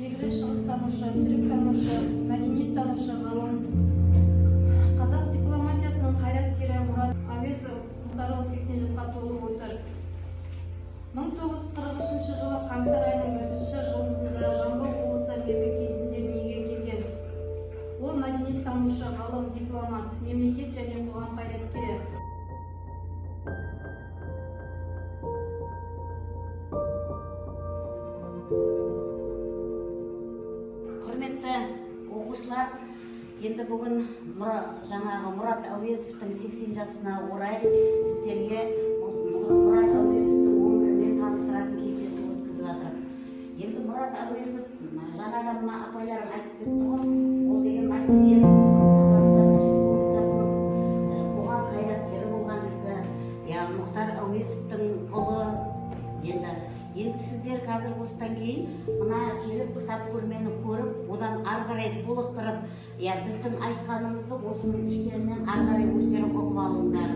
Белгілі шығыстанушы, түріктанушы, мәдениеттанушы ғалым, қазақ дипломатиясының қайраткері Мұрат Әуезов Мұхтарұлы 80 жасқа толып отыр. 1943 жылы қаңтар айының бірінші жұлдызында Жамбыл облысы Меркі кентінде дүниеге келген. Ол мәдениеттанушы, ғалым, дипломат, мемлекет және қоғам қайраткері. Құрметті оқушылар, енді бүгін жаңағы Мұрат Әуезовтің 80 жасына орай сіздерге Мұрат Әуезовтің өмірімен таныстыратын кездесу өткізіп жатыр. Енді Мұрат Әуезов, жаңа мына апайларым айтып кетті ғой, ол деген мәдениет, Қазақстан Республикасының қоғам қайраткері болған кісі, иә, Мұхтар Әуезовтің ұлы. Енді сіздер қазір осыдан кейін мына келіп кітап көрмені көріп, одан ары қарай толықтырып, иә, біздің айтқанымызды осының іштерінен ары қарай өздерің ұғып алыңдар.